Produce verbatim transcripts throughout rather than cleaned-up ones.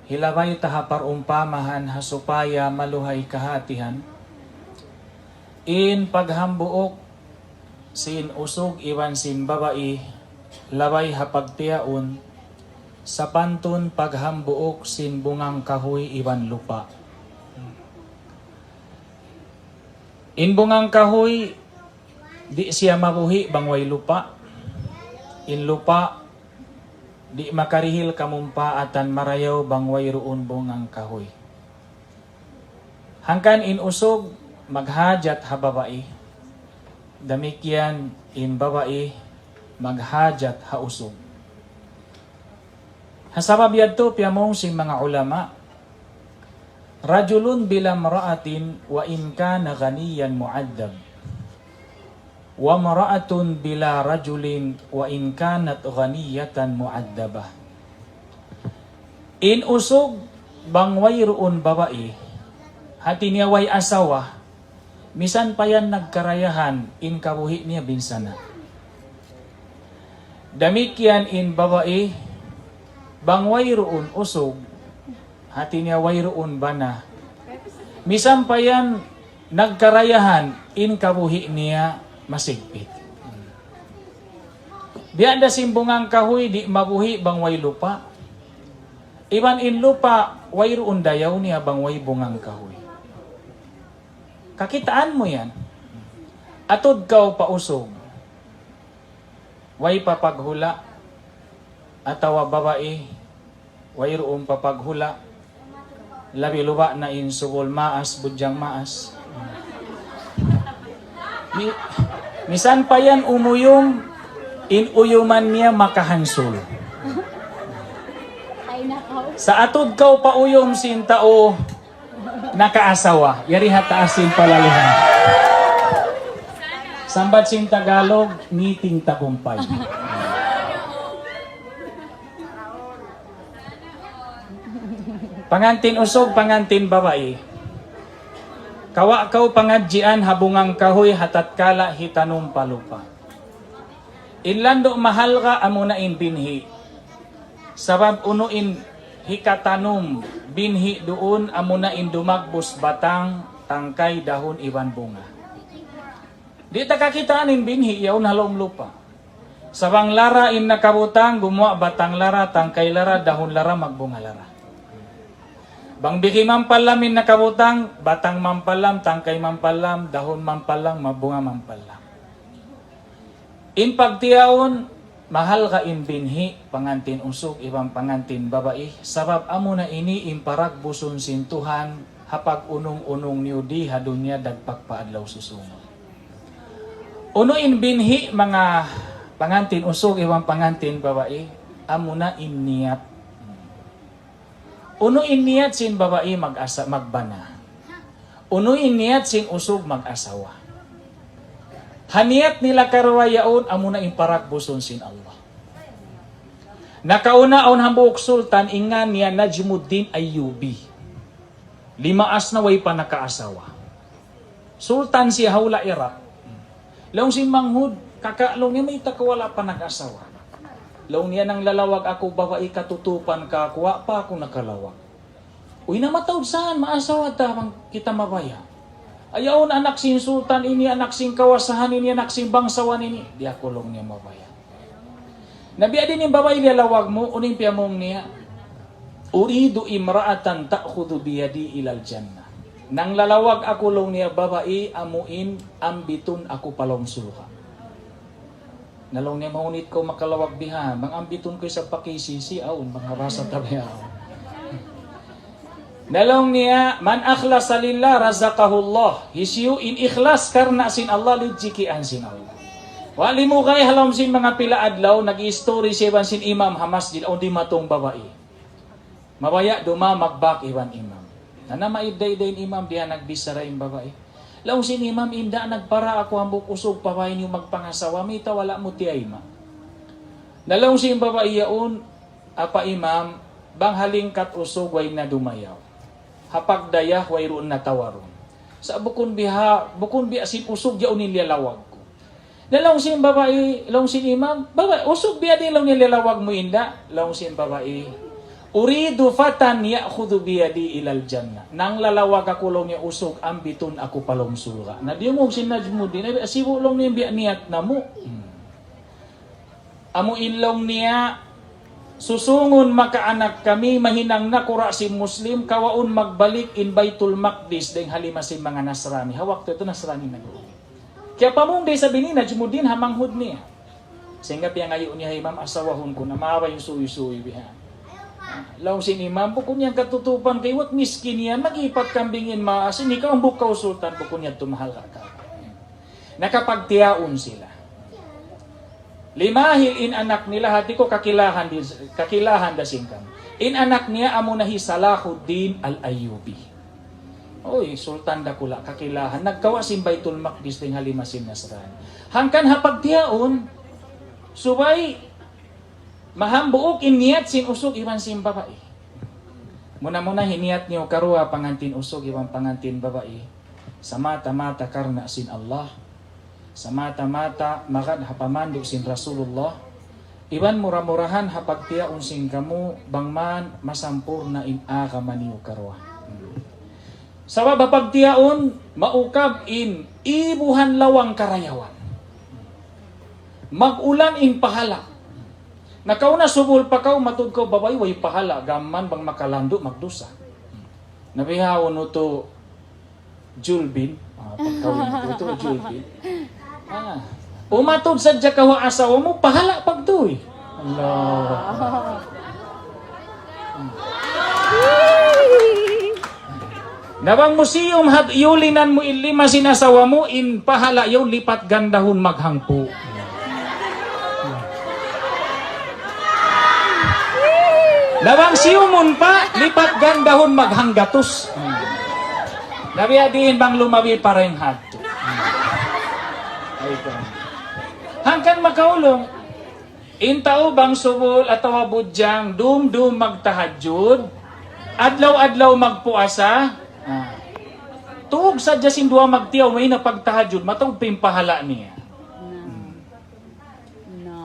Hilabay ta ha parumpamahan ha supaya maluhay kahatihan. In paghambuuk sin usug iban sin babai, labay ha pagtiyaun, sapantun paghambuuk sin bungang kahuy iban lupa'. In bungang kahuy, di' siya mabuhi' bang way lupa'. In lupa', di' makarihil kamumpaatan marayaw bang wayruun bungang kahuy. Hangkan in usug maghajat ha babai, damikkiyan in babai maghajat ha usug. Ha sabab yadtu piyamung sin manga ulama, رجل بلا امرأة وإن كان غنيا معذب، وامرأة بلا رجل وإن كانت غنية معذبة. In usug bang wayruun babai, hati niya way asawa, misan pa yan nagkarayahan in kabuhi' niya binsana'. Damikkiyan in babai, bang wayruun usug, hati niya wayruun bana, misan pa yan nagkarayahan in kabuhi' niya masigpit. Biya' da sin bungang kahuy di' mabuhi' bang way lupa'. Iban in lupa' wayruun dayaw niya bang way bungang kahuy. Kakitaan mu yan. Atud kaw pa usug. Way pa paghula'. Atawa babai. Wayruun pa paghula'. Labi luba' na in subul maas, budjang maas. Mi-, misan pa yan umuyum, in uyuman niya makahansul. Sa' atud kaw pa uyum sin tau nakaasawa, yari ha taas sin palalihan. Sambat sin Tagalog, ngiting tagumpay. Pangantin usug, pangantin babai. Kawa' kaw pangadjian ha bungang kahuy ha tatkala hitanum pa lupa'. In landu' mahalga' amuna in binhi'. Sabab unu in hikatanum binhi' duun amuna in dumagbus batang, tangkay, dahun iban bunga. Di' ta kakitaan in binhi' yaun ha lawm lupa'. Sa' bang lara in nakabutang, gumuwa' batang lara, tangkay lara, dahun lara, magbunga lara. Bang biki mampallam in nakabutang, batang mampallam, tangkay mampallam, dahun mampallam, magbunga mampallam. In pagtiyaun, mahalga' in binhi', pangantin usug, iban pangantin babai, sabab amuna ini in paragbusun sin Tuhan, ha pag-unung-unung niyu di ha dunya dagpak pa adlaw susūngun. Unu in binhi' manga pangantin usug iban pangantin babai, amuna in niyat. Unu in niyat sin babai mag-asa-, magbana. Unu in niyat sin usug mag-asawa. Ha niyat nila karuwa yaun amuna in paragbusun sin Allah. Nakauna awn hambuuk sultan in ngan niya Najmuddin Ayyubi. Limaas na way pa nakaasawa. Sultan siya ha hula' Iraq. Laung sin manghud, kaka' laung niya mayta' kaw wala' pa nag-asawa. Laung niya nanglalawag aku babai katutupan kaku', wa' pa aku nakalawag. Uy, na mataud saan, maasawa ta bang kita mabaya'. Ayaw na anak sin sultan ini, anak sin kawasahan ini, anak sin bangsawan ini. Di' aku laung niya mabaya'. Na biya' diin in babai liyalawag mu, unu in piyamung niya? أريد امرأة تأخذ بيدي إلى الجنة. Nanglalawag aku laung niya babai amuin ambitun aku pa lawm surga'. Na laung niya mahunit kaw makalawag bihan, bang ambitun kaw isab pa K C C, awn, bang ha basa ta biya' awn. Na laung niya, من أخلص لله رزقه الله. Hisiyu in ikhlas karna' sin Allah, lijikian sin Allah. Wa' limugay ha lawm sin manga pila adlaw, nag-istori siya iban sin imam ha masjid, awn dimatung babai. Mabaya' dumā magbak iban imam. Na namaidda-idda in imam, di' na nagbichara in babai. Laung sin imam, inda' nagpara aku hambuuk usug pa bāy niyu magpangasawa, mayta' wala' mu tiyayma'. Na laung sin babai yaun, apa imam, bang ha lingkat usug way na dumayaw. Ha pagdayaw wayruun na tawarun. Sa' bukun biha, bukun biya' sin usug yaun in liyalawag ku. Na laung sin babai, laung sin imam, babai, usug biya' diin laung niya liyalawag mu inda'? Laung sin babai, أريد فتى يأخذ بيدي إلى الجنة. Nanglalawag aku laung niya usug ambitun aku pa lawm surga'. Na diyungug sin Najmuddin, "Ay, sibu' laung niya biya' niyat namu'." Hmm. Amu in laung niya, "Susungun makaanak kami, mahinang nakura' sin Muslim, kawaun magbalik in Baitul Maqdis dayng ha lima sin manga Nasrani." Ha waktu yadtu Nasrani na duun. Kiyapamung da isab ini Najmuddin ha manghud niya. Sahingga piyangayu' niya, "Hay imam, asawahun ku na, maawa in suysuy biha'." Laung sin imam, "Bukun yan katutupan kaymu, miskin yan, mag-ipat kambing in maas, ini kaw hambuuk kaw sultan, bukun yan tumahalga' ka." Nakapagtiyaun sila. Limahil in anak nila, hati ku kakilahan di-, kakilahan da sin kamu. In anak niya amuna hi Salahuddin Al-Ayyubi. Uy, sultan dakula', kakilahan. Nagkawa' sin Baitul Maqdis dayng ha lima sin Nasrani. Hangkan ha pagtiyaun, subay mahambuuk in niyat sin usug iban sin babai. Muna-muna hiniyat niyu karuwa, pangantin usug iban pangantin babai, samata-mata karna' sin Allah, samata-mata magad ha pamandu' sin Rasulullah, iban mura-murahan ha pagtiyaun sin kamu bang man masampurna' in agama niyu karuwa. Sabab ha pagtiyaun, maukab in ibuhan lawang karayawan. Mag-ulan in pahala'. Nakauna subul pa kaw, matud kaw babai, way pahala', gam man bang makalandu', magdusa. Na bihaun utu' Julbin, ah, pagkawin utu' Julbin. Ah. Umatud sadja kaw ha asawa mu, pahala' pagtuy. Allah. Na bang mu siyum hat yulinan mu in lima sin asawa mu, in pahala' yaun lipat gandahun maghangpu'. Na bang siyumun pa, lipat gandahun maghanggatus. Na biya' diin bang lumabi pa dayn hadtu. Hangkan makaulung. In tau bang subul atawa budjang, dum-dum magtahajjud, adlaw-adlaw magpuasa, ah, tuug sadja sin duwa magtiyaun, way na pagtahajjud, mataud pa in pahala' niya. Na. Na.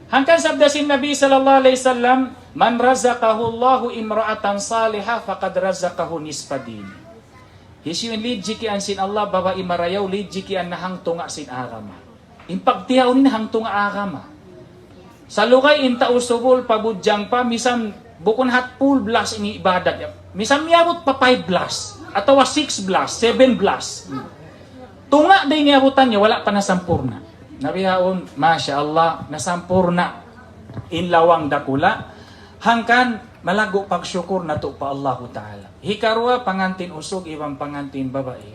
Hangkan sabda sin Nabi sallallahu alayhi wasallam, من رزقه الله امرأة صالحة فقد رزقه نصف دينه. Hisiyu in lijikian sin Allah babai marayaw, lijikian na hangtunga' sin agama. In pagtiyaun ini hangtunga' agama. Sa' lugay in tau subul pa budjang pa, misan bukun hat full blast in ibadat niya. Misan miyabut pa five blast, atawa six blast, seven blast. Tunga' da in iyabutan niya, wala' pa nasampurna'. Na bihaun, masha Allah, nasampurna' in lawang dakula'. Hangkan malaggu' pagsukur natu' pa Allahu Ta'ala. Hikaruwa, pangantin usug iban pangantin babai.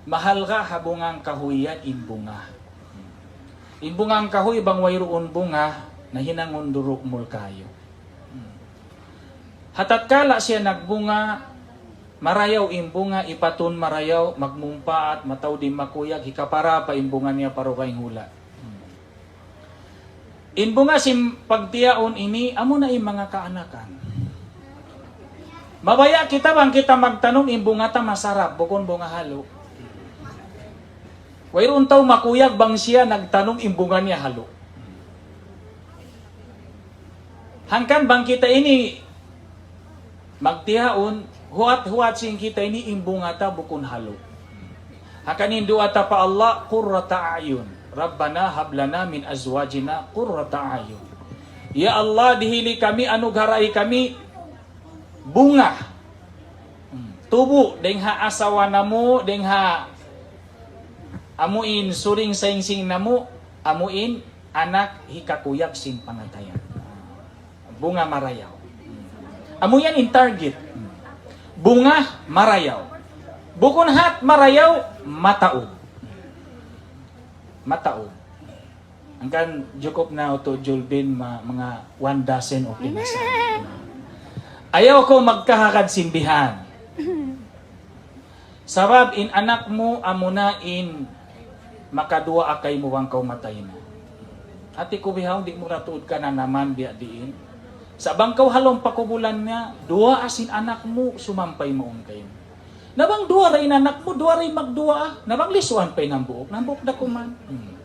Mahalga' ha bungang kahuy yan in bunga. In bungang kahuy bang wayruun bunga, nahinangun duru' mulkayu. Ha tatkala siya nagbunga, marayaw in bunga, ipatun marayaw, magmumpaat, mataud in makuyag, hikapara pa in bunga niya pa dugaing hula'. In bunga sin pagtiyaun ini, amuna in manga kaanakan. Mabaya' kita bang kita magtanum in bunga ta masarap, bukun bunga halu'. Wayruun tau makuyag bang siya nagtanum in bunga niya halu'. Hangkan bang kita ini magtiyaun, huwat-huwat sin kita ini in bunga ta bukun halu'. Hangkan in duwaa ta pa Allah, قرة أعين. ربنا هب لنا من أزواجنا قرة أعين. Ya Allah, dihili kami, anugharahi kami bunga. Hmm. Tubu, dayng ha asawa namu', dayng ha amu in suring saing-sing namu', amu in anak hikakuyag sin pangatayan. Bunga marayaw. Amu yan in target. Bunga marayaw. Bukun hat marayaw, mataud. Mataud. Hangkan jukup na utu' Julbin ma-, manga one dozen o kinasal. Ayaw kaw magkahagad sin bihan. Sabab in anak mu amuna in makaduwaa kaymu bang kaw matay na. Hati ku bihaun di' mu ra tuud kananaman biya' diin. Sa' bang kaw ha lawm pakubulan niya, duwaa sin anak mu sumampay mawn kaymu. Na bang duwa ra in anak mu, duwa ra in magduwaa. Na bang lisuan pa in hambuuk, hambuuk da kuman. Hmm.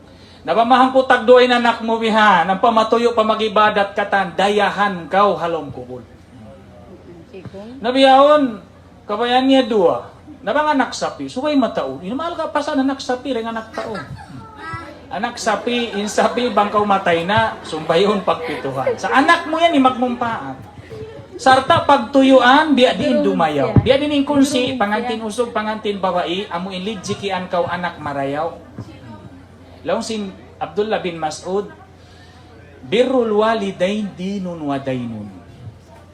Na ba mahangpu' tagduwa in anak mu bihan, ampa matuyu' pa mag-ibadat katan, dayahan kaw ha lawm kubul. Na bihaun, kabayaan niya duwa. Na bang anak sapi, subay mataud. In mahal ka pa sa anak sapi, dayn anak tau. Anak sapi, in sapi, bang kaw matay na, sumbayun pagpituhan. Sa' anak mu yan, in magmumpaat. Sarta' pagtuyuan, biya' diin dumayaw. Biya' diin in kunsi, pangantin usug, pangantin babai, amu in lidjikian kaw anak marayaw. Laung sin Abdullah bin Mas'ud, "Birrul walidain dinun wa dainun."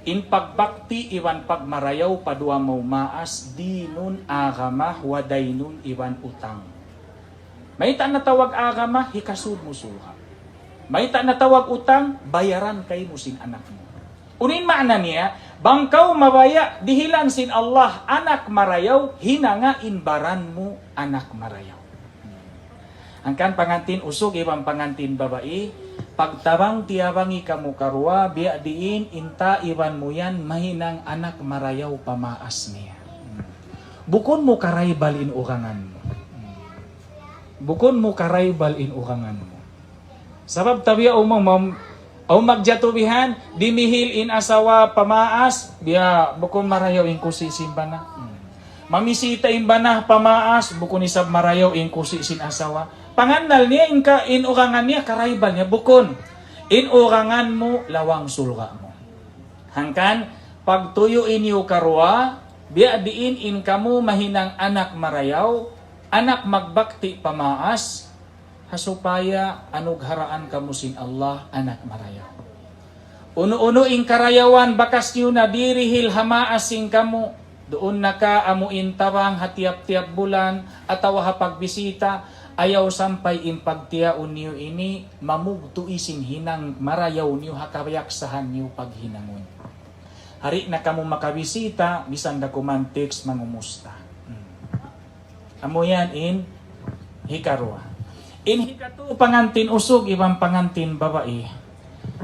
In pagbakti iban pagmarayaw pa duwa maumaas, dinun, agama, wa dainun, iban utang. Mayta' natawag agama, hikasud mu surga'. Mayta' natawag utang, bayaran kaymu sin anak mu. Unu in maana niya, bang kaw mabaya' dihilan sin Allah anak marayaw, hinanga in baran mu anak marayaw. Hangkan pangantin usug iban pangantin babai, pagtabang-tiyabangi kamu karuwa, biya' diin in taymanghud mu yan mahinang anak marayaw pa maas niya. Bukun mu karaybal in ugangan mu. Bukun mu karaybal in ugangan mu. Sabab tabiya' umum, awn magjatu bihan, dimihil in asawa pa maas, biya' bukun marayaw in kusi sin bana. Hmm. Mamisita in bana pa maas, bukun isab marayaw in kusi sin asawa. Pangannal niya in ka, in ugangan niya, karaybal niya, bukun. In ugangan mu, lawang surga' mu. Hangkan, pagtuyui niyu karuwa, biya' diin in kamu mahinang anak marayaw, anak magbakti pa maas, ha supaya anugharaan kamu sin Allah anak marayaw. Unu-unu in karayawan bakas niyu na dirihil ha maas sin kamu, duun na ka amu in tabang ha tiyap-tiyap bulan atawa ha pagbisita, ayaw sampay in pagtiyaun niyu ini mamugtu' sin hinang marayaw niyu ha kabiyaksahan niyu paghinangun. Di' na kamu makabisita, misan da kuman text mangumusta. Hmm. Amu yan in hikaruwa. In hikatu pangantin usug iban pangantin babai.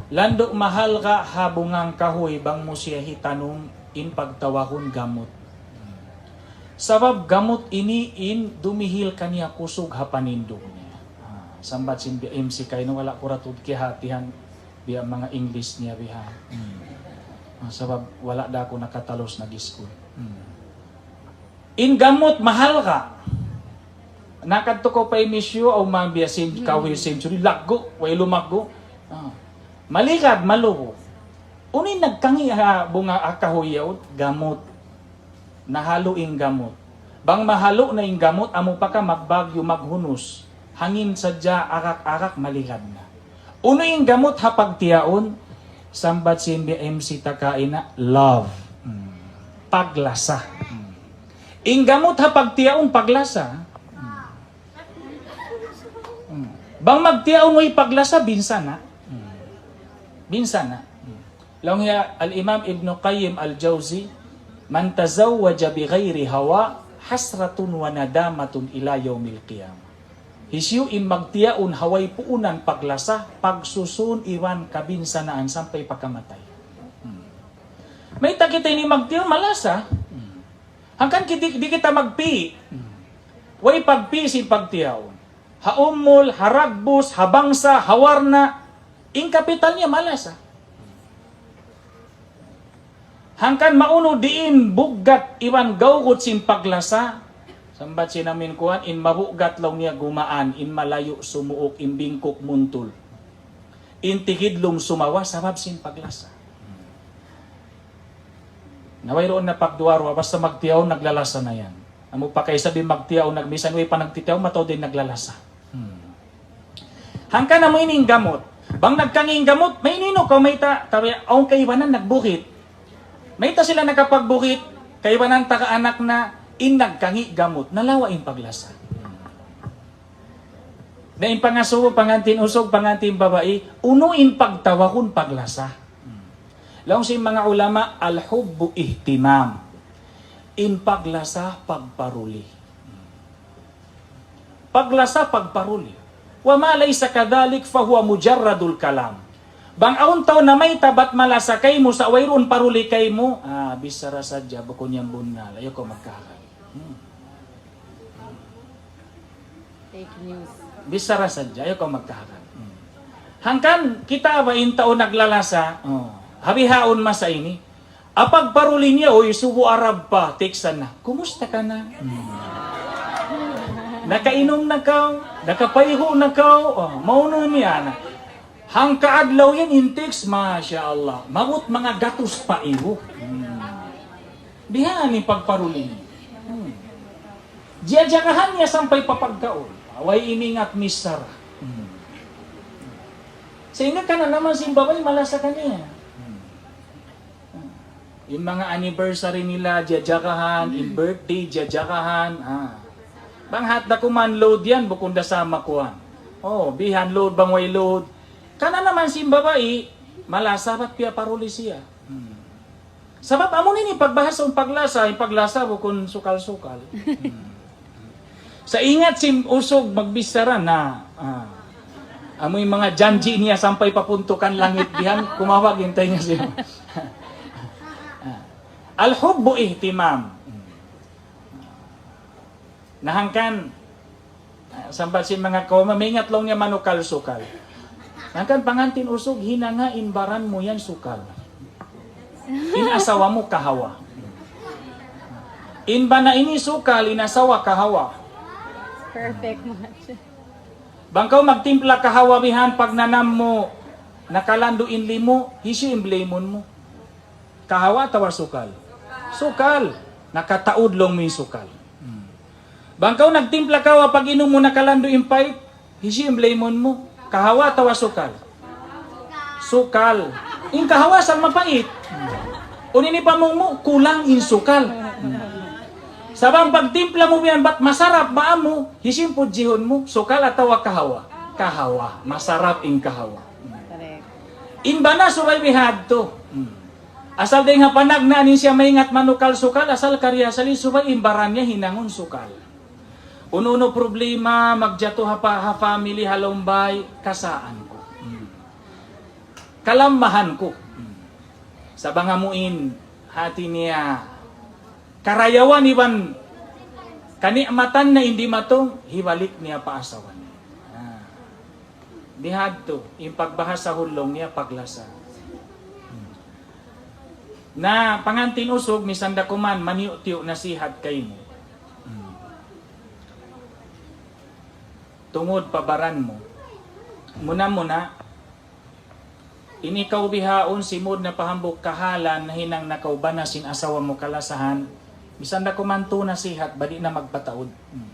Landu' mahalga' ha bunga kahuy bang mu siya hitanum in pagtawagun gamut. Sabab gamut ini in dumihil kaniya kusug ha panindug niya. Ah, sambat sin biya' M C kaynu wala' ku ra tuud kiyahatihan biya' manga English niya biha. Hmm. Ah, sabab wala' da aku nakatalus nag-iskul. Hmm. In gamut mahalga'. Nakadtu kaw pa M S U, awn man biya' sin kahuy century, laggu', way lumaggu'. Ah. Maligad, maluhu. Unu in nagkangi' ha bunga ha kahuy yaun? Gamut. Nahalu' in gamut. Bang mahalu' na in gamut, amu pa ka magbagyu, maghunus. Hangin sadja, arak-arak, maligad na. Unu in gamut ha pagtiyaun? Sambat sin biya' M C ta kaina, love. Hmm. Paglasa. Hmm. In gamut ha pagtiyaun, paglasa. Hmm. Hmm. Bang magtiyaun way paglasa, binsana'. Hmm. Binsana'. Hmm. Laung hi Al-Imam Ibn Qayyim Al-Jawzi, "Man tazawwaja bi ghayri hawa, hasratun wa nadamatun ila yawmil qiyamah." Hisiyu in magtiyaun ha way puunan paglasa, pagsusun iban kabinsanaan sampay pa kamatay. Hmm. Mayta' kita ini magtiyaun malasa? Hmm. Hangkan di', di' kita magpi'. Hmm. Way pagpi' sin pagtiyaun. Ha umul, ha ragbus, ha bangsa, ha warna'. In kapital niya malasa. Hangkan maunu diin buggat iban gawgut sin paglasa. Sambat sin amin kuwan, in mabuggat laung niya gumaan, in malayu' sumuuk, in bingkuk muntul. In tigidlum sumawa sabab sin paglasa. Na wayruun na pagduwa-ruwa, basta magtiyaun naglalasa na yan. Amu pa kaysa di' magtiyaun, nag-, misan way pa nagtitiyaun, mataud in naglalasa. Hmm. Hangkan amu ini in gamut. Bang nagkangi' in gamut, mayta' inu-inu kaw mayta', tabi, awn kaibanan nagbukit. Mayta' sila nakapagbukit, kaibanan taga anak na in nagkangi' gamut, nalawa' in paglasa. Na in pangasubu, pangantin usug, pangantin babai, unu in pagtawagun paglasa. Laung sin manga ulama, al-hubbu ihtimam. In paglasa pagparuli. Paglasa pagparuli. Wa ma laysa kadhalik fahuwa mujarradul kalam. Bang awn tau namayta' bat malasa kaymu sa' wayruun paruli kaymu, ah, bichara sadja, bukun yan bunnal. Ayaw kaw magkahagad. Hmm. Fake news. Bichara sadja, ayaw kaw magkahakan. Hmm. Hangkan kita ba in tau naglalasa, oh, ha bihaun masa ini, apag paruli niya, "Uy, subu Arab pa, text na. Kumusta ka na? Hmm. Nakainum na kaw? Nakapaihu na kaw?" Oh, maunu niya na. Hangka adlaw yan in text, masha Allah. Maabut manga gatus paihu. Hmm. Bihan in pagparuli niya. Hmm. Jiyajagahan niya sampay pa pagkaun. Way ini ngat misara. Hmm. Sahingga kananaman sin babai malasa kaniya. Hmm. In manga anniversary nila, jiyajagahan, in birthday, jiyajagahan. Ah. Bang hat da kuman load yan, bukun da sama kuwan. Oh, bihan load, bang way load. Kananaman sin babai, malasa bat piyaparuli siya. Hmm. Sabab amu ini pagbahasa, in paglasa, in paglasa bukun sukal-sukal. Hmm. Sa' ingat sin usug magbichara na, ah, amu in manga janji' niya sampay pa puntukan langit bihan, kumawag in tayo niya siya. Ah. Al-hubbu ihtimam. Hmm. Na hangkan, ah, sambat sin manga kawman, maingat laung niya manukal-sukal. Hangkan pangantin usug, hinanga in baran mu yan sukal. In asawa mu kahawa. In bana ini sukal, in asawa kahawa. Perfect match. Bang kaw magtimpla kahawa bihan pagnanam mu, nakalandu' in limu', hisiyu in blame-un mu? Kahawa atawa sukal? Sukal. Nakataud laung mu in sukal. Hmm. Bang kaw nagtimpla kahawa, pag-inum mu nakalandu' in pait, hisiyu in blame-un mu? Kahawa atawa sukal? Sukal. In kahawa asal mapait. Hmm. Unu in pamung mu, kulang in sukal. Hmm. Sa' bang pagtimpla mu biyan bat masarap ba amu, hisiyu in pudjihun mu? Sukal atawa kahawa? Kahawa. Masarap in kahawa. Hmm. Correct. In bana subay bihadtu. Hmm. Asal dayng ha panagnaan in siya maingat manukal-sukal, asal kariasali subay in baran niya hinangun sukal. Unu-unu problema, magjatu ha pa-, ha family, ha lawm bay, kasaan ku. Hmm. Kalamahan ku. Hmm. Sa' bang amu in hati niya karayawan iban kani'matan na in dimatung, hibalik niya pa asawa niya. Ah. Bihadtu, in pagbahasahun laung niya paglasa. Hmm. Na pangantin usug, misan da kuman, maniyu-tiyu' nasihat kaymu. Hmm. Tungud pa baran mu. Muna-muna, in ikaw bihaun simud na pa hambuuk kahalan nahinang na kaw bana sin asawa mu kalasahan, misan da kuman tū nasihat, ba di' na magpataud. Hmm.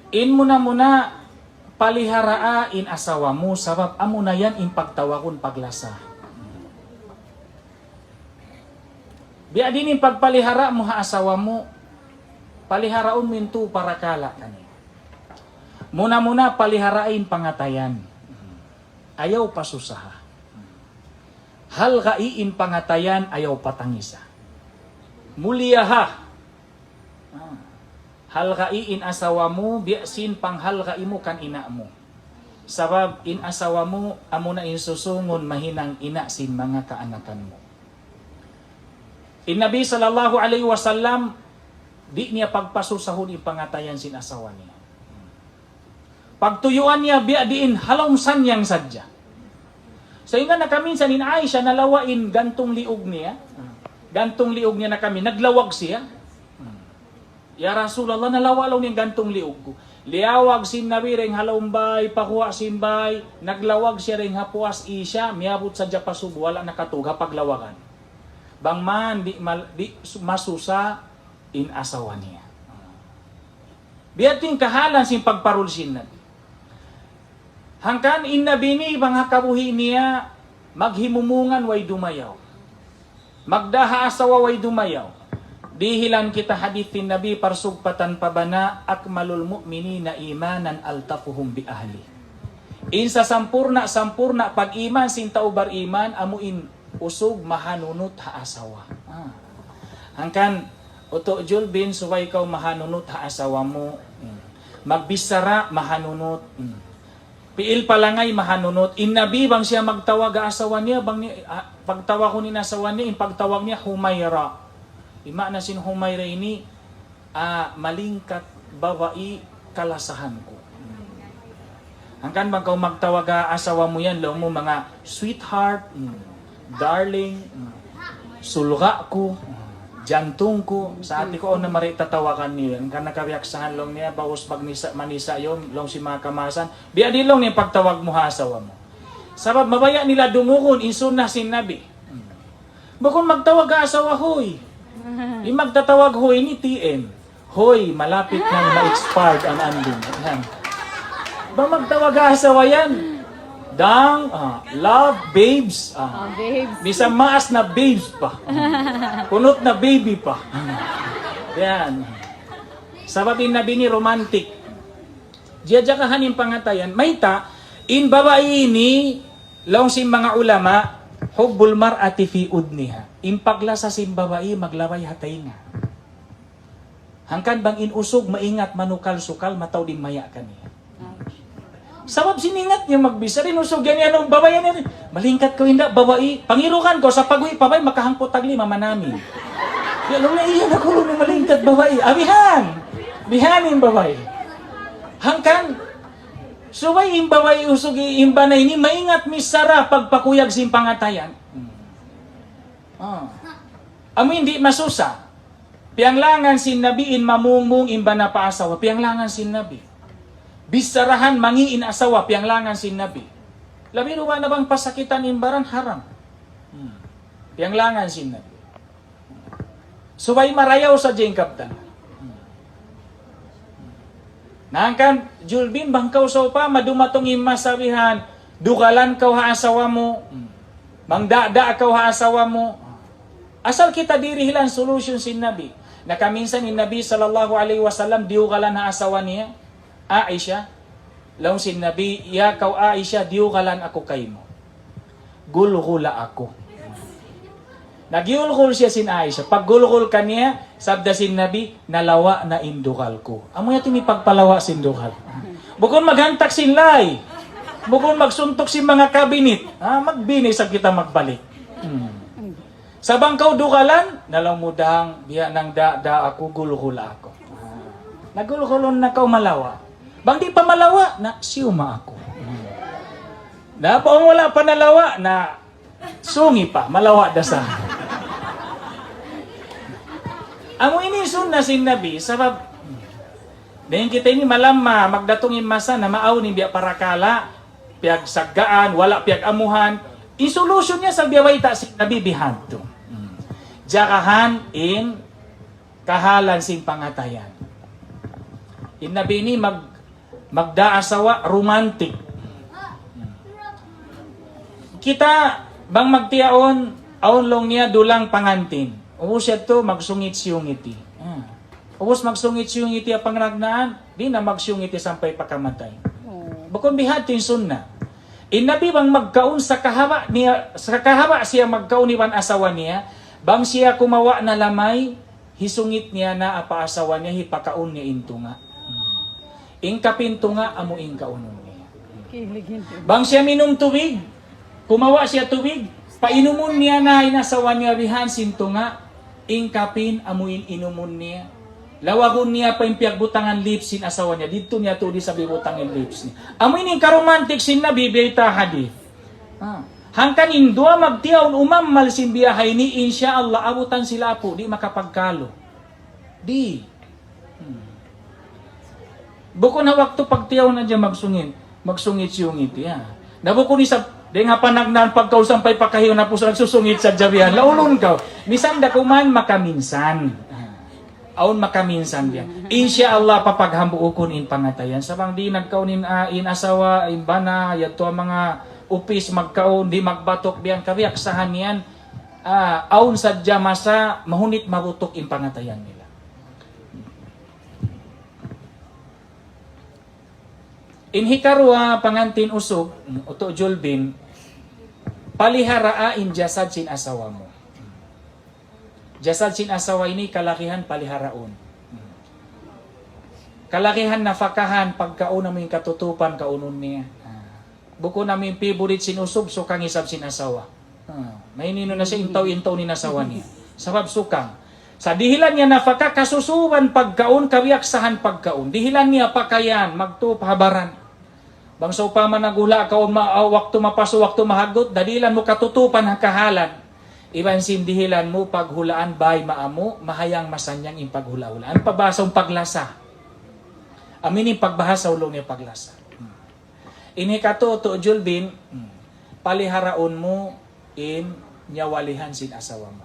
In muna-muna, paliharaa in asawa mu, sabab amuna yan in pagtawagun paglasa. Biya' diin in pagpalihara mu ha asawa mu, paliharaun mu in tū parakala' kaniya. Muna-muna, paliharaa in pangatayan. Ayaw pasusaha. Halgai in pangatayan, ayaw patangisa. Muliyaha. Ah. Halgai in asawa mu, biya' sin panghalgai mu kan ina' mu. Sabab in asawa mu, amuna in susūngun mahinang ina' sin manga kaanakan mu. In Nabi sallallahu alayhi wasallam, di' niya pagpasusahun in pangatayan sin asawa niya. Pagtuyuan niya biya' diin ha lawm sanyang sadja. Sahingga nakaminsan in Aisha nalawa' in gantung liug niya. Gantung liug niya nakamin, naglawag siya. "Ya Rasulullah, nalawa' laung niya in gantung liug ku." Liyawag sin Nabi dayng ha lawm bay, paguwa' sin bay, naglawag siya dayng ha puas Isha, miyabut sadja pa subu, wala' nakatug ha paglawagan. Bang man, di' mal-, di' su-, masusa in asawa niya. Biya' diin kahalan sin pagparul sin Nabi. Hangkan in Nabi ini bang ha kabuhi' niya maghimumungan way dumayaw. Magdā ha asawa way dumayaw. Dihilan kita hadith sin Nabi parsugpatan pa bana, أكمل المؤمنين إيمانا ألطفهم بأهله. In sasampurna'-sampurna' pag-iman sin tau bariman, amu in usug mahanunut ha asawa. Ah. Hangkan, utu' Julbin, subay kaw mahanunut ha asawa mu. Hmm. Magbichara, mahanunut. Hmm. Pi'il palangay, mahanunut. In Nabi, bang siya magtawag ha asawa niya, bang ni-, ah, pagtawagun in asawa niya, in pagtawag niya, Humayra. In maana sin Humayra ini, ah, malingkat babai, kalasahan ku. Hangkan bang kaw magtawag ha asawa mu yan, laung mu manga sweetheart, mm, darling, mm, surga' ku, mm, jantung ku, sa' hati ku, awn na mari tatawagan niyu yan. Hangkan na kabiyaksahan laung niya, baus magnisa, manisa yan, laung sin manga kamaasan. Biya' diin laung niya in pagtawag mu ha asawa mu. Sabab mabaya' nila dungugun in sunnah sin Nabi. Mm. Bukun magtawag ha asawa, "Hoy." In magtatawag "hoy" ini T M. "Hoy, malapit nang ma-expired an anding." Yan. Bang magtawag ha asawa yan? "Dang, ah, love, babes." Ah. Ah, babes. Misan maas na babes pa. Kunut na baby pa. Yan. Sabab in Nabi ini romantic. Jiyajagahan in pangatayan. Mayta', in babai ini, laung sin manga ulama, "حب المرأة في أذنها." In paglasa sin babai, maglabay ha taynga. Hangkan bang in usug maingat manukal-sukal, mataud in maya' kaniya. Sabab sin ingat niya magbichara, in usug yan, yan, babai yan, yan. Malingkat kaw, inda', babai. Pangirukan kaw, sa' pag-uwi' pa bay, makahangpu' tag lima, manamin. Ya, laung niya, iya na, laung niya, malingkat babai. Ah, bihan. Bihan in babai. Hangkan, subay in babai usug in bana ini, maingat michara pagpakuyag sin pangatayan. Hmm. Ah. Amu in di' masusa. Piyanglangan sin Nabi in mamungmung in bana pa asawa. Piyanglangan sin Nabi. Bicharahan mangi' in asawa. Piyanglangan sin Nabi. Labi duwa na bang pasakitan in baran, haram. Hmm. Piyanglangan sin Nabi. Subay marayaw sadja in kabtangan. Na hangkan, Julbin, bang kaw sawpama dumatung in masa bihan, dugalan kaw ha asawa mu, mangdada kaw ha asawa mu. Asal kita dirihilan solution sin Nabi. Na kaminsan in Nabi sallallahu alayhi wasallam diyugalan ha asawa niya, Aisha, laung sin Nabi, "Ya kaw Aisha, diyugalan aku kaymu. Gulgula aku." Nagiyulgul siya sin Aisha. Paggulgul kaniya, sabda sin Nabi, "Nalawa' na in dugal ku." Amu yadtu in pagpalawa' sin dugal. Bukun maghantak sin lay. Bukun magsuntuk sin manga kabinet. Ha, magbini sa kita magbalik. Hmm. Sa' bang kaw dugalan, na laung mu, "Dang, biya' nangdada aku, gulgula aku." Nagulgulun na kaw malawa'. Bang di' pa malawa', na siyuma aku. Na bang wala' pa nalawa', na sungi pa, malawa' da sa. Amu ini in sunnah sin Nabi, sabab dayn kita ini malamma, magdatung in masa na maawn in biya' parakala', piyagsaggaan, wala' piyag-amuhan. In solution niya sa' biya' bayta' sin Nabi bihadtu. Hmm. Jagahan in kahalan sin pangatayan. In Nabi ini mag-, magda asawa romantic. Kita bang magtiyaun, awn laung niya dulang pangantin. Ubus yadtu magsungit-siyungiti. Ah. Ubus magsungit-siyungiti ha panganagnaan, di' na magsiyungiti sampay pa kamatay. Oh. Bukun bihadtu in sunnah. In Nabi bang magkaun sa kahaba' niya, sa kahaba' siya magkaun iban asawa niya, bang siya kumawa' na lamay, hisungit niya na pa asawa niya, hipakaun niya in tunga'. Hmm. In kapi in tunga', amu in kaunun niya. Kilig in tunga'. Bang siya minum tubig, kumawa' siya tubig, painumun niya na in asawa niya bihan sin tunga', in kapi in amu in inumun niya. Lawagun niya pa in piyagbutangan lips sin asawa niya, didtu niya tuud isab ibutang in lips niya. Amu ini in karomantic sin Nabi, bayta' hadith. Ah. Hangkan in duwa magtiyaun umammal sin biya' ha ini, insya Allah, abutan sila apu', di' makapagkalu. Di'. Hmm. Bukun ha waktu pagtiyaun hadja magsungit, magsungit-siyungit, ya. Na bukun isab, dayn ha panagnaan pagkaun sampay pa kahiun na pusa nagsusungit sadja biya' yan. Laulun kaw. Misan da kuman makaminsan. Ah. Awn makaminsan biya' yan. Insya Allah, papaghambuukun in pangatayan. Sa' bang di' nagkaun in, ah, in asawa, in bana, yadtu ha manga upis magkaun, di' magbatuk biya' yan, kabiyaksahan yan. Ah, awn sadja masa, mahunit mabutuk in pangatayan nila. In hikaruwa pangantin usug, utu' Julbin, paliharaa in jasad sin asawa mu. Jasad sin asawa ini kalagihan paliharaun. Kalagihan nafakahan, pagkaun amu in katutupan kaunun niya. Ah. Bukun amu in favorite sin usug, sukang isab sin asawa. Ah, maininu na siya, intaw-intaw in asawa niya. Sabab sukang. Sa' dihilan niya nafaka, kasusuban pagkaun, kabiyaksahan pagkaun. Dihilan niya pakayan, magtup ha baran. Bang sawpama naghula' kaw ma-, ah, waktu mapasu', waktu mahagut, dihilan mu katutupan ha kahalan. Iban sin dihilan mu paghulaan bay maamu, mahayang masannyang in paghula'-hulaan. Pabahasa in paglasa. Amu ini in pagbahasa laung niya paglasa. Hmm. Ini katu' tu Julbin, hmm, paliharaun mu in nyawalihan sin asawa mu.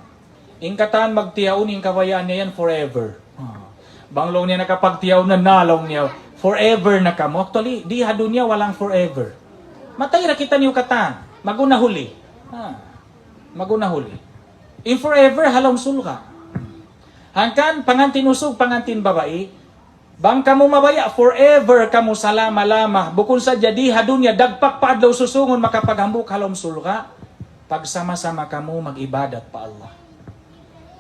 In katan magtiyaun in kabayaan niya yan forever. Ah. Bang laung niya nakapagtiyaun na, na laung niya, forever na kamu. Actually, di ha dunya walang forever. Matay ra kitaniyu katan. Magun na huli. Ah. Magun na huli. In forever, ha lawm surga'. Hangkan, pangantin usug, pangantin babai, bang kamu mabaya' forever kamu salama-lama, bukun sadja di ha dunya, dagpak pa adlaw susungun makapaghambuuk ha lawm surga', pagsama-sama kamu mag-ibadat pa Allah.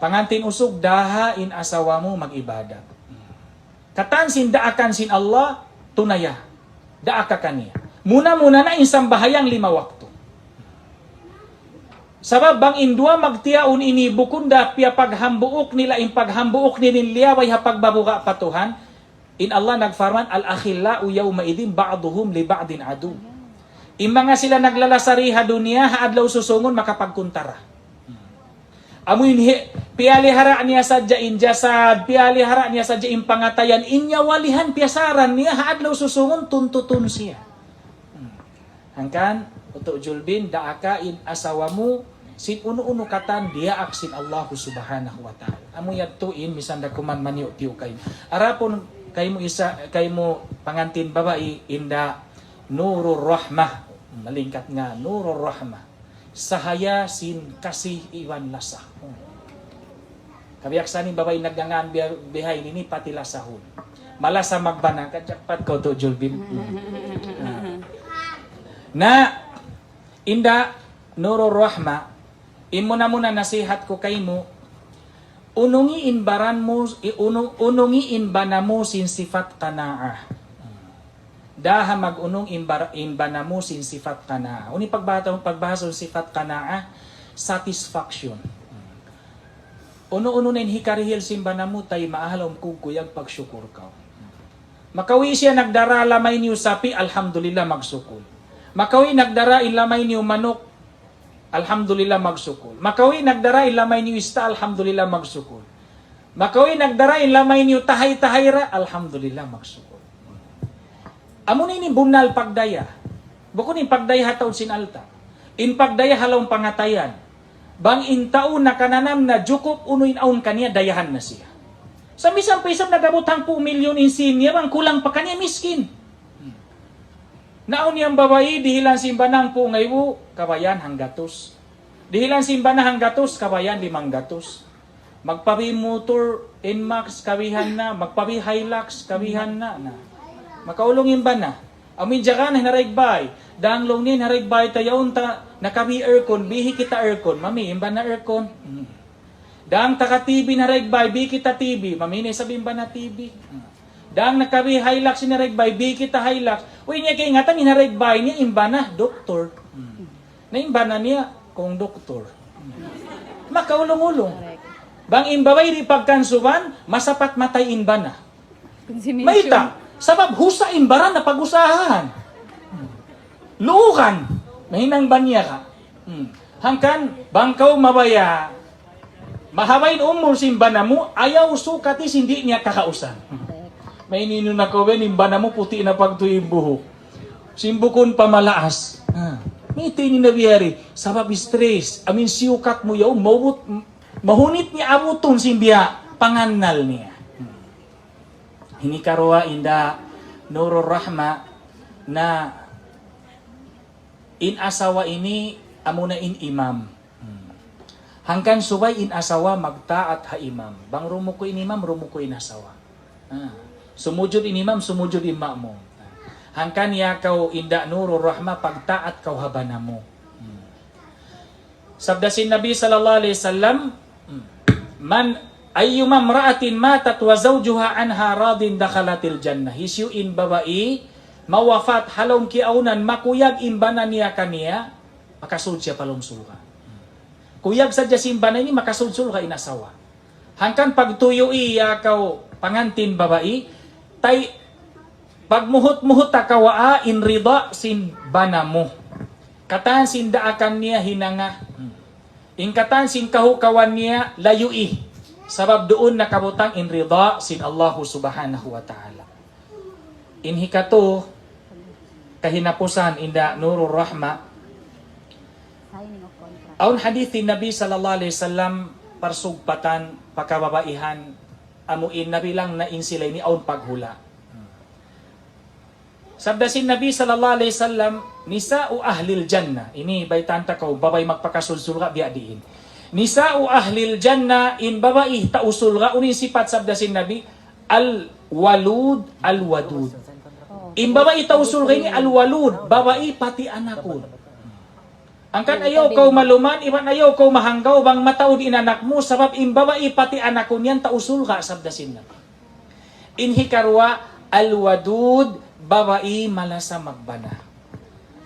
Pangantin usug, daha in asawa mu mag-ibadat. Katan sin daakan sin Allah, tunaya. Daaka kaniya. Muna-muna na in sambahayang lima waktu. Sabab bang in duwa magtiyaun ini bukun da piyapaghambuuk nila in paghambuuk nila in liyabay ha pagbabuga' pa Tuhan, in Allah nagparman, الأخلاء يومئذ بعضهم لبعض عدو. In manga sila naglalasari ha dunya, ha adlaw susungun makapagkuntara. Amu in hi-, piyalihara' niya sadja in jasad, piyalihara' niya sadja in pangatayan, in nyawalihan piyasaran niya, ha adlaw susungun tuntutun siya. Hmm. Hangkan, utu' Julbin, daaka in asawa mu, sin unu-unu katan diyaak sin Allahu Subhanahu wa Ta'ala. Amu yadtu in, misan da kuman maniyu'-tiyu' kaymu. Adapun kaymu isa, kaymu pangantin babai, in da Nurul Rahmah. Malingkat nga, Nurul Rahmah. Sahaya sin kasih iban lasa. Kabiyaksahan in babai nagdangan biya-, bihaini ini pati lasahun. Malasa magbana, kajakpat kaw tu Julbin. Na, in da Nurul Rahma, in muna-muna nasihat ku kaymu, unungi in baran mu, i-, unu-, unungi in bana mu sin sifat qanaah. Daha mag-unung in bar-, in bana mu sin sifat qanaah. Unu in pagbahasa, pagbahasa sin sifat qanaah, satisfaction. Unu-unu na in hikarihil sin bana mu, taymaun ha lawm kuyag, pagsukur kaw. Makawi' siya nagdara lamay niyu sapi', alhamdulillah, magsukul. Makawi' nagdara in lamay niyu manuk, alhamdulillah, magsukul. Makawi' nagdara in lamay niyu ista', alhamdulillah, magsukul. Makawi' nagdara in lamay niyu tahay-tahay ra, alhamdulillah, magsukul. Amu na ini bunnal pagdaya. Bukun in pagdaya ha taud sin alta'. In pagdaya ha lawm pangatayan. Bang in tau nakananam na jukup unu in awn kaniya, dayahan na siya. Sa' misan pa isab nag-abut hangpu' milyon in sīn niya, bang kulang pa kaniya, miskin. Na awn yan babai, dihilan sin bana hangpu' ngaibu, kabayaan hanggatus. Dihilan sin bana hanggatus, kabayaan limanggatus. Magpabi motor, Nmax, kawihan na. Magpabi Hilux, kawihan na, na. Makaulung in bana. Amu in jaga na hinaraig bay. Dang laung niya hinaraig bay ta yaun ta, nakabi aircon, bihi kita aircon. Mami, in bana aircon. Hmm. Dang taka-T V hinaraig bay, bihi kita T V. Mami, na isab in bana T V. Hmm. Dang nakabi Hilux hinaraig bay, bihi kita Hilux. Uy, niya kaingatan, hinaraig bay niya, in bana, doktor. Hmm. Na in bana niya, kung doktor. Makaulung-ulung. Correct. Bang in babai di' pagkansuban, masapat matay in bana. Consummation. Mayta', sabab husa' in baran na pag-usahahan. Luugan, nahinang baniya ka. Hmm. Hangkan, bang kaw mabaya', mahaba' in umul sin bana mu, ayaw sukati sin di' niya kakausan. May ninu na kaw, in bana mu puti' na pagtuy in buhuk. Sin bukun pa malaas. Ha. Mayta' ini na biya' ri. Sabab stress. Amu in siyukat mu yaun, maubut, mahunit niya abutun sin biya' pangannal niya. Hmm. Ini karuwa in da Nurul Rahma na in asawa ini amuna in imam. Hmm. Hangkan subay in asawa magtaat ha imam. Bang rumuku' in imam, rumuku' in asawa. Ah. Sumujud in imam, sumujud in ma'mum. Hangkan ya kaw in da Nurul Rahma, pagtaat kaw ha bana mu. Hmm. Sabda sin Nabi sallallahu alayhi wasallam, hmm, من، أيما امرأة ماتت وزوجها عنها راض دخلت الجنة. Hisiyu in babai, mawafat, ha lawm kiyaunan, makuyag in bana niya kaniya, makasud siya pa lawm surga'. Kuyag sadja sin bana ini, makasud surga' in asawa. Hangkan pagtuyui ya kaw pangantin babai, tay pagmuhut-muhut ta kawaa in rida sin bana mu. Katan sin daakan niya hinanga. In katan sin kahukawan niya layui. Sabab duun nakabutang in rida sin Allahu Subhanahu wa Ta'ala. In hikatu, kahinapusan inda Nurul Rahma. Awn hadith in Nabi sallallahu alayhi wasallam parsugpatan pa kababaihan, amu in nabilang na in sila ini awn paghula. Sabda sin Nabi sallallahu alayhi wasallam, "Nisa'u ahlil jannah." Ini baytaan ta kaw, babai magpakasul surga' biya' diin. "Nisa'u ahlil jannah," in babai tau surga', unu in sipat sabda sin Nabi, "Al-walud, al-wadud." In babai tau surga' ini al-walud, babai pati anakun. Hangkan ayaw kaw maluman, iban ayaw kaw mahanggaw, bang mataud in anak mu, sabab in babai pati anakun yan tau surga', sabda sin Nabi. In hikaruwa, al-wadud, babai malasa magbana.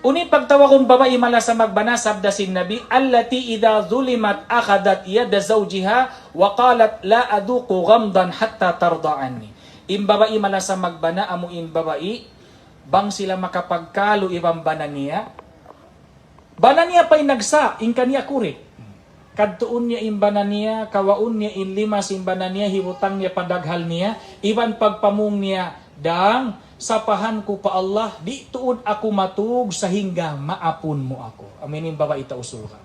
Unu in pagtawagun babai malasa magbana, sabda sin Nabi, "Allati idha zulimat akhadat yada zawjiha wa qalat la aduqu ghamdan hatta tarda anni." In babai malasa magbana, amu in babai, bang sila makapagkalu iban bana niya, bana niya pa'y nagsa', in kaniya kuri. Kadtuun niya in bana niya, kawaun niya in lima sin bana niya, hibutang niya pa daghal niya, iban pagpamung niya, "Dang, sapahan ku pa Allah, di' tuud aku matug sahingga maapun mu aku." Amu ini in babai tau surga'.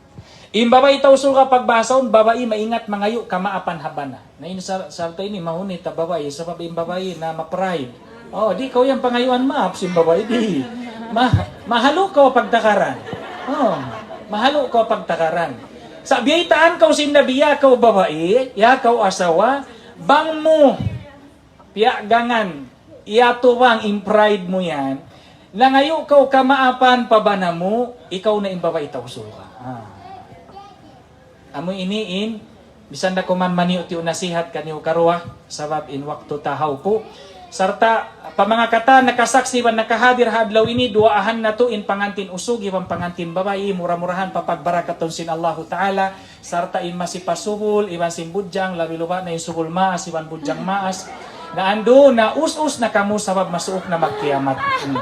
In babai tau surga' pagbahasahun, babai maingat mangayu' kamaapan ha bana. Na in sa-, sarta' ini mahunit ha babai, sabab in babai na ma-pride. Oh, di' kaw yan pangayuan maap sin babai, di'. Ma-, mahalu' kaw pagtakaran. Oh, mahalu' kaw pagtakaran. Sa' biyaytaan kaw sin Nabi, ya kaw babai, ya kaw asawa, bang mu piyaggangan, iyatubang in pride mu yan, nangayu' kaw kamaapan pa bana mu, ikaw na in babai tau surga'. Ah. Amu ini in, misan da kuman maniyu-tiyu nasihat kaniyu karuwa, sabab in waktu ta hawpu'. Sarta', pa manga katan nakasaksi' iban nakahadir ha adlaw ini, duwaahan natu' in pangantin usug iban pangantin babai, mura-murahan papagbarakatun sin Allahu Ta'ala, sarta' in masi pa subul, iban sin budjang, labi-luba na in subul maas, iban budjang maas. Na andu', na us-us na kamu sabab masuuk na magkiyamat. Hmm.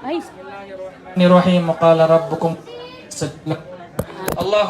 Ay. Bismillahirrahmanirrahim. Qala rabbukum. Allah